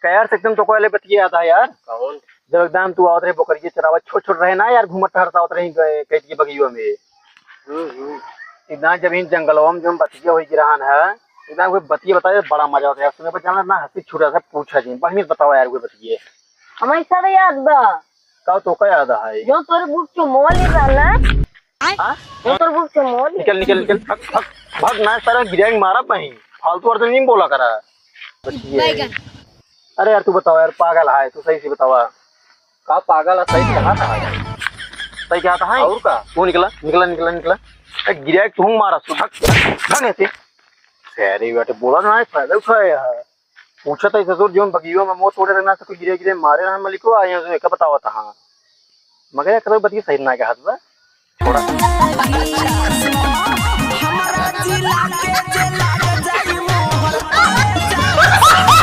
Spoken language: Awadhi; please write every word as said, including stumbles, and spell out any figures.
का यार, से एकदम तो कोई बतिया याद है यार। कौन? जब एकदम तू आवत रहे बकरिया चरावत, छोट छोट रहे ना यार, घूमत टहरत आवत रही ग-, कैद के बगियो में। हम्म, हम्म। एकदम जब इन जंगलवा में जो हम बतिया होई गिरहन है, एकदम कोई बतिया बताए, बड़ा मजा आता है यार सुने, पर जाना ना हंसी छूटा से पूछा जी, बढ़िया बतावा यार कोई बतिया। हमारी सब याद बा। का तो का याद है? जो तोर बुक चुमोली रहला। हाँ? जो तोर बुक चुमोली। निकल, निकल, निकल, भाग, भाग, भाग ना, सारा गिरैंग मारा पही। फालतू अर्थ नहीं बोला करा। बस ये। बैगन। अरे यार, तू बतावा यार, पागल है, तू सही से बतावा। का पागल है, सही से कहा था? सही कहा था, हाँ? और का? तू निकला, निकला, निकला, निकला। ए, गिरैंग तू मारा, सु-, भाग, भाग, भाग ऐसे। सैरी बेटे, बोला ना, फायदा उठाया है। पूछत है ससुर, जोन बगियो में मोर तोड़े रहना से कोई गिरे गिरे मारे रहन मलिको, आ यहाँ से का बतावत हाँ। मगर यार, कतई बतिया सही ना कहत बा। छोड़ा।